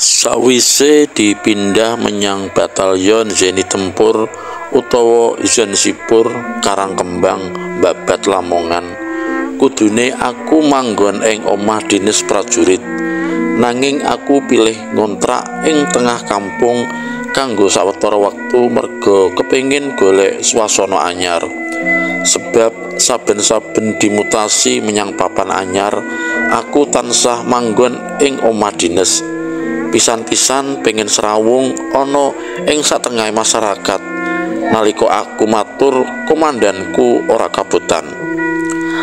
Sawise dipindah menyang Batalyon Zeni Tempur utawa Zonsipur Karangkembang Babat Lamongan, kudune aku manggon ing omah dinas prajurit. Nanging aku pilih ngontrak ing tengah kampung kanggo sawetara wektu merga kepengin golek swasana anyar. Sebab saben-saben dimutasi menyang papan anyar, aku tansah manggon ing omah dinas. Pisan-pisan pengen serawung ana ing satengahe masyarakat. Nalika aku matur, komandanku ora kabotan.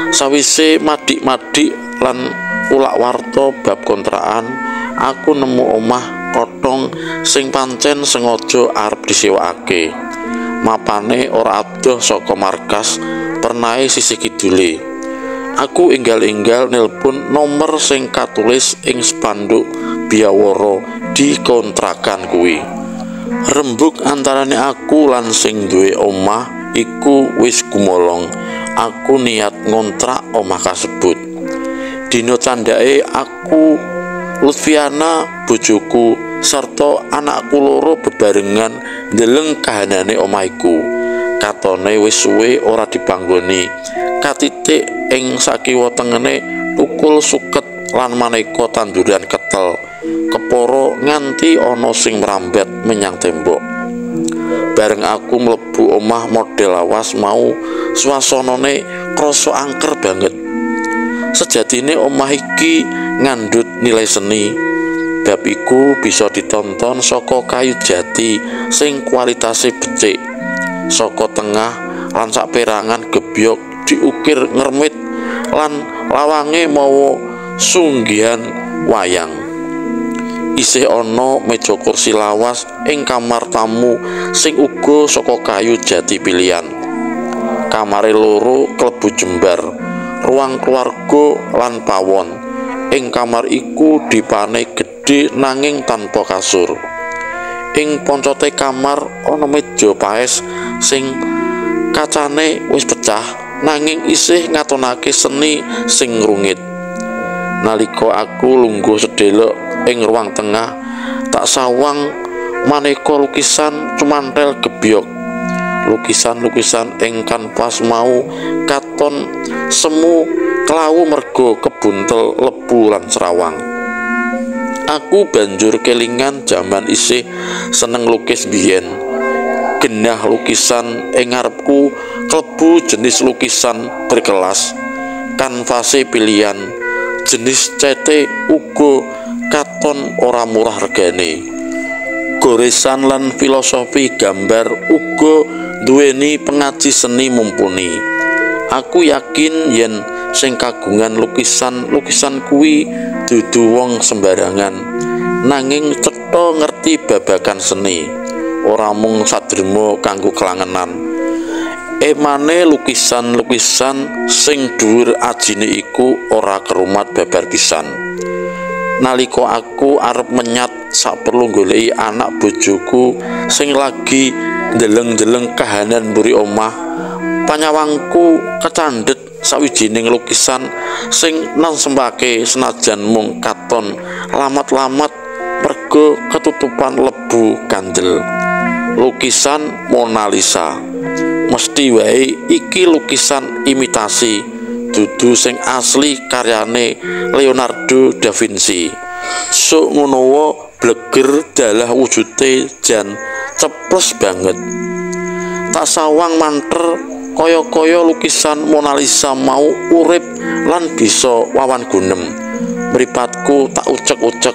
Sawise madik-madik lan ulak warta bab kontrakan, aku nemu omah kotong sing pancen sengaja arep disewakake. Mapane ora adoh saka markas, pernahe sisih kidule. Aku enggal-enggal nelpon nomor sing katulis ing spanduk biawara di kontrakan kuwi. Rembug antarane aku lan sing duwe omah iku wis gumolong. Aku niat ngontrak omah kasebut. Dina candhake aku, Lutfiana bojoku sarta anakku loro bebarengan ndeleng kahanane omah iku. Katone wis suwe ora dipanggoni. Katitik ing sakiwa tengene tukul suket lan maneka tanduran ketel kepara nganti ana sing mrambat menyang tembok. Bareng aku mlebu omah model lawas mau, swasanane krasa angker banget. Sejatine omah iki ngandhut nilai seni. Bab iku bisa ditonton saka kayu jati sing kualitase becik. Saka tengah lan saperangan gebyok diukir ngermit lan lawange mawa sunggihan wayang. Isih ana meja kursi lawas ing kamar tamu sing uga saka kayu jati pilihan. Kamare loro klebu jembar, ruang keluarga lan pawon. Ing kamar iku dipane gedhe nanging tanpa kasur. Ing poncote kamar ana meja paes sing kacane wis pecah nanging isih ngatonake seni sing ngrungit. Nalika aku lungguh sedelok ing ruang tengah, tak sawang maneka lukisan cumantel gebyok. Lukisan-lukisan ing kanvas mau katon semu klawu merga kebuntel lebu lan serawang. Aku banjur kelingan jaman isih seneng lukis biyen. Genah lukisan ing ngarepku klebu jenis lukisan berkelas, kanvase pilihan, jenis cete uga katon ora murah regane. Goresan lan filosofi gambar uga duweni pengaji seni mumpuni. Aku yakin yen sing kagungan lukisan-lukisan kuwi dudu wong sembarangan, nanging cetha ngerti babagan seni, ora mung sadrema kanggo kelangenan. Emane lukisan-lukisan sing dhuwur ajine iku ora kerumat babar pisan. Nalika aku arep menyat saperlu goleki anak bojoku sing lagi ndeleng-ndeleng kahanan mburi omah, panyawangku kecandhet sawijining lukisan sing nensempake senajan mung katon lamat-lamat merga ketutupan lebu kandel. Lukisan Mona Lisa. Mesti wae iki lukisan imitasi, dudu sing asli karyane Leonardo da Vinci. Sok ngono bleger dalah wujude jan ceples banget. Tak sawang manter kaya-kaya lukisan Mona Lisa mau urip lan bisa wawan gunem. Mripatku tak ucek-ucek.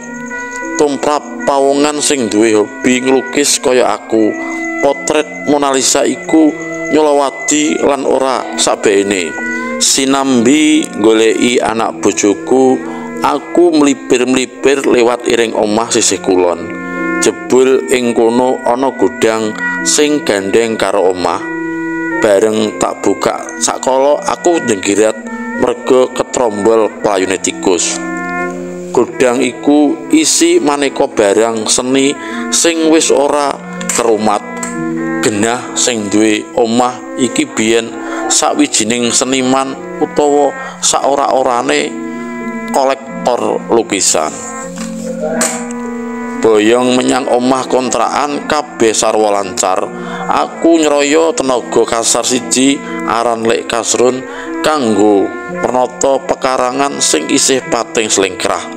Tumrap pawongan sing duwe hobi nglukis kaya aku, potret Mona Lisa iku nyolowadi lan ora sabene. Sinambi goleki anak bojoku, aku mlibir-mlibir lewat iring omah sisih kulon. Jebul ing kono ana gudang sing gandeng karo omah. Bareng tak buka sakala aku njenggirat merga ketrombol playune tikus. Gudang iku isi maneka barang seni sing wis ora kerumat. Genah sing duwe omah iki biyen sawijining seniman utawa saora-orane kolektor lukisan. Boyong menyang omah kontrakan kabeh sarwa lancar. Aku nyeroyo tenaga kasar siji aran Lek Kasrun kanggo pernata pekarangan sing isih pating slengkrah.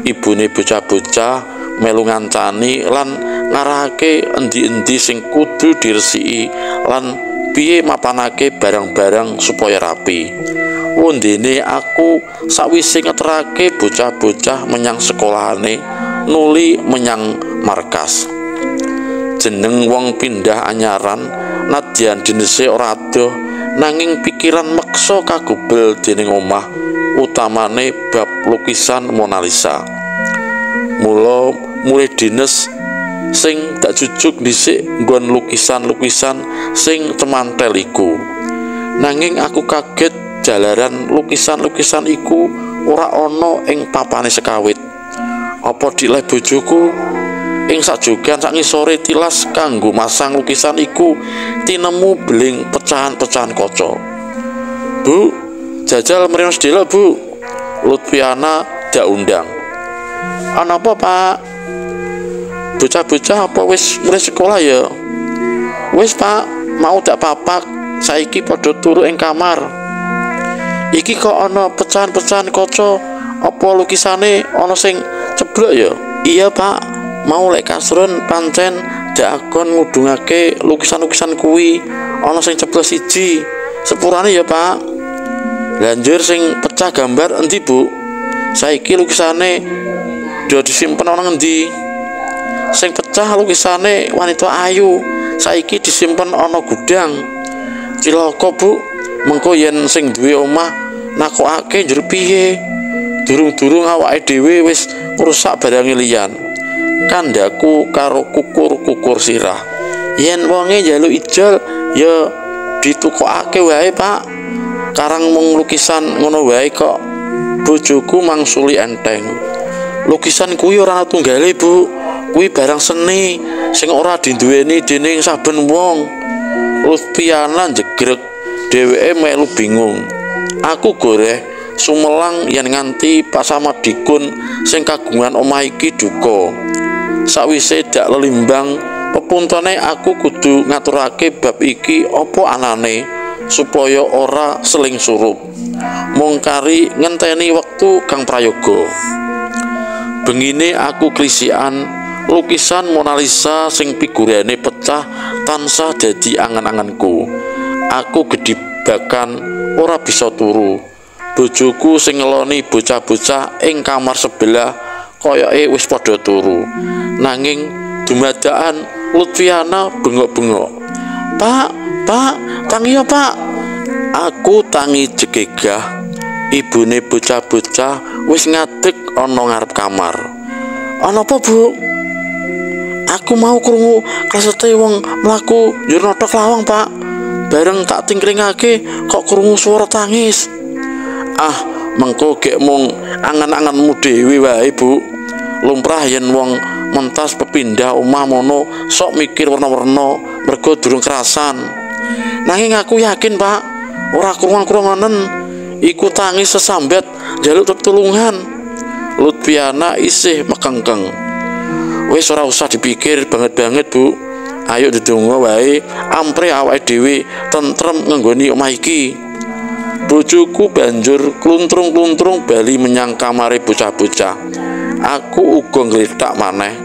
Ibune bocah-bocah melu ngancani lan ngarahake endi-endi sing kudu diresiki lan piye mapanake barang-barang supaya rapi. Wondene aku sawise ngeterake bocah-bocah menyang sekolahane nuli menyang markas. Jeneng wong pindah anyaran nadyan dinese ora adoh, nanging pikiran meksa kagubel dening omah, utamane bab lukisan Mona Lisa. Mula mulih dines sing dak jujuk dhisik nggon lukisan-lukisan sing cemantel iku. Nanging aku kaget jalaran lukisan-lukisan iku ora ana ing papane sekawit. Apa dileh bojoku? Ing sajogan sak ngisore tilas kanggo masang lukisan iku tinemu beling pecahan-pecahan kaca. Bu, jajal mrene sedhela, Bu. Lutfiana dak undang. Ana apa, Pak? Bocah-bocah apa wis mulai sekolah ya? Wis, Pak, mau dak papak, saiki padha turu ing kamar. Iki kok ana pecahan-pecahan kaca, apa lukisane ana sing ceblok ya? Iya, Pak, mau Lek Kasrun pancen dak akon ngudungake lukisan-lukisan kuwi, ana sing ceblok siji. Sepurane ya, Pak. Lanjur sing pecah gambar endi, Bu? Saiki lukisane do disimpen ana ngendi? Sing pecah lukisane wanita ayu, saiki disimpen ana gudang. Cilaka, Bu. Mengko yen sing duwe omah nakokake njur piye? Durung-durung awake dhewe wis ngrusak barange liyan. Kandhaku karo kukur-kukur sirah. Yen wonge njaluk ijol ya ditukokake wae, Pak. Karang mung lukisan ngono wae kok. Bojoku mangsuli enteng. Lukisan kuwi ora tunggale, Bu. Kuwi barang seni sing ora dinduweni dening saben wong. Lutfiana njegrek, dheweke melu bingung. Aku goreh sumelang yen nganti pasamadikun sing kagungan omah iki duka. Sawise dak lelimbang pepuntone aku kudu ngaturake bab iki apa anane supaya ora seling surup. Mung kari ngenteni wektu kang prayoga. Bengine aku klisian lukisan Mona Lisa sing figurane pecah tansah dadi angen-angenku. Aku gedhibakan ora bisa turu. Bojoku sing ngeloni bocah-bocah ing kamar sebelah koyoke wis padha turu. Nanging dumadakan Lutfiana bengok-bengok. Pak, Pak, tangi ya, Pak. Aku tangi jegegah. Ibune bocah-bocah wis ngadeg ana ngarep kamar. Ana apa, Bu? Aku mau krungu klesete wong mlaku njur nothok lawang, Pak. Bareng tak tingkringake kok krungu swara tangis. Ah, mengko gek mung angen-angenmu dhewe wae, Bu. Lumrah yen wong mentas pepindah omah mono sok mikir werna-werna mergo durung kerasan. Nanging aku yakin, Pak, ora krungu-krungonen. Iku tangis sesambet njaluk tetulungan. Lutfiana isih mekengkeng. Wis ora usah dipikir banget-banget, Bu. Ayo ndedonga wae ampre awake dhewe tentrem ngenggoni omah iki. Bojoku banjur kluntrung-kluntrung bali menyang kamare bocah-bocah. Aku uga nglethak maneh.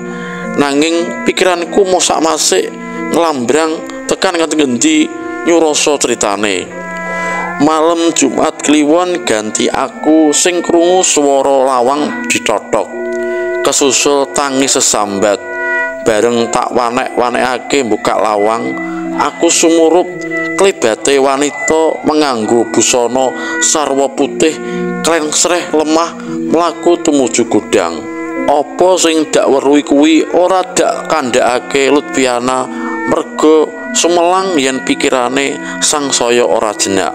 Nanging pikiranku mosak-masik nglambrang tekan ngendi nyurasa critane. Malam Jumat Kliwon ganti aku sing krungu swara lawang dithothok. Kesusul tangis sesambat. Bareng tak wanek-wanekake buka lawang, aku sumurup klebate wanita menganggo busana sarwa putih klengsreh lemah mlaku tumuju gudang. Apa sing dak weruhi kuwi ora dak kandhakake Lutfiana merga sumelang yen pikirane sangsaya ora jenak.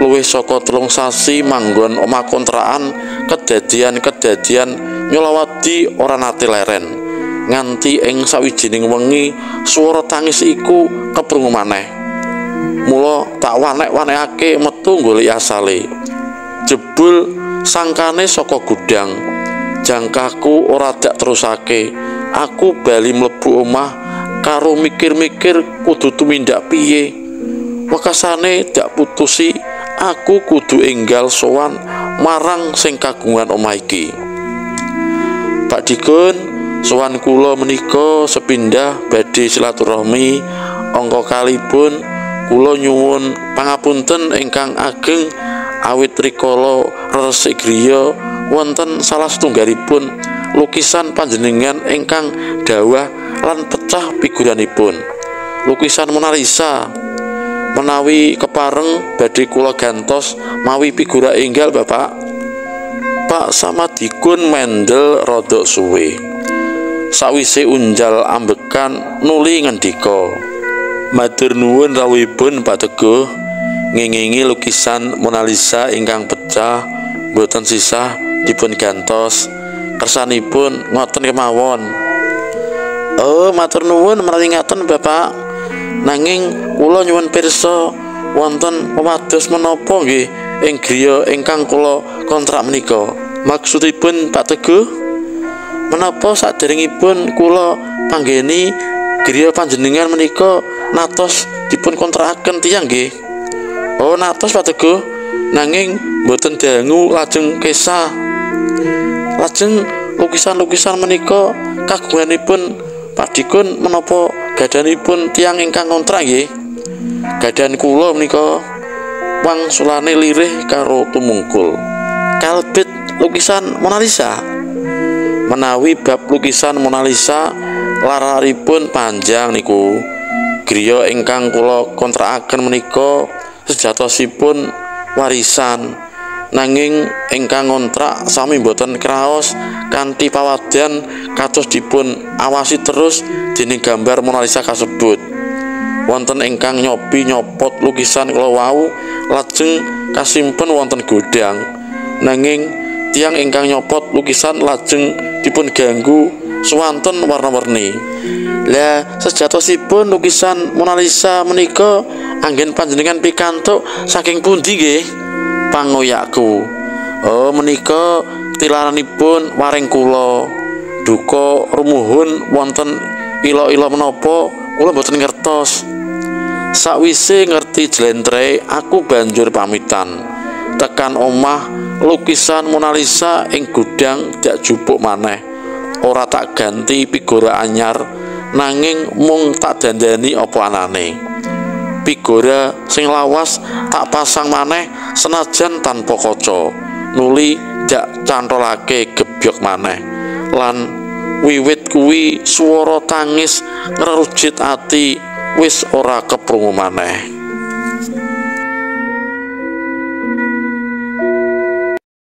Luwih saka 3 sasi manggon omah kontrakan, kedadian-kedadian nyolawadi ora nate leren. Nganti ing sawijining wengi swara tangis iku keprungu maneh. Mula tak wanek-wanekake metu golek asale. Jebul sangkane saka gudang. Jangkahku ora dak terusake. Aku bali mlebu omah karo mikir-mikir kudu tumindak piye. Wekasane dak putusi aku kudu enggal sowan marang sing kagungan omah iki. Pak Dikun, sowan kula menika sepindah badhe silaturahmi angka kalipun kula nyuwun pangapunten ingkang ageng awit rikala resik griya wonten salah setunggalipun lukisan panjenengan ingkang dawah lan pecah figuranipun. Lukisan Mona Lisa. Menawi kepareng badhe kula gantos mawi figura enggal Bapak. Pak Samadikun mendel rodok suwe. Sawise unjal ambekan nuli ngendika, "Matur nuwun rawuhipun Pak Teguh, ngengingi lukisan Mona Lisa ingkang pecah mboten sisah dipun gantos. Kersanipun ngoten kemawon." "Oh, matur nuwun menawi ngaten Bapak. Nanging kula nyuwun pirsa wonten wewados menapa nggih ing griya ingkang kula kontrak menika?" "Maksudipun Pak Teguh, menapa saderengipun kula panggeni griya panjenengan menika natos dipun kontrakaken tiyang nggih?" "Oh, natos Pak Teguh, nanging mboten dangu lajeng kesah. Lajeng lukisan-lukisan menika kagunganipun Pak Dikun menapa gadanipun tiyang ingkang kontrak nggih?" "Gadahan kula menika." Wangsulane lirih karo tumungkul. "Kalebet lukisan Mona Lisa?" Menawi bab lukisan Mona Lisa lararipun panjang niku. Griya ingkang kula kontrakaken menika sejatosipun warisan, nanging ingkang ngontrak sami mboten kraos kanthi pawadyan kados dipun awasi terus dening gambar Mona Lisa kasebut. Wonten ingkang nyobi nyopot lukisan kala wau lajeng kasimpen wonten gudang. Nanging tiyang ingkang nyopot lukisan lajeng dipun ganggu suwanten warna-warni. "Lah, sejatosipun lukisan Mona Lisa menika anggen panjenengan pikantuk saking pundi nggih?" Pangoyakku. "Oh, menika tilaranipun waring kula. Duka rumuhun wonten ila-ila menapa kula mboten ngertos." Sakwise ngerti jlentre, aku banjur pamitan. Tekan omah, lukisan Mona Lisa ing gudang dak jupuk maneh. Ora tak ganti figura anyar, nanging mung tak dandani apa anane. Figura sing lawas tak pasang maneh senajan tanpa kaca. Nuli dak cantolake gebyok maneh. Lan wiwit kuwi swara tangis ngrerujit ati wis ora keprungu maneh.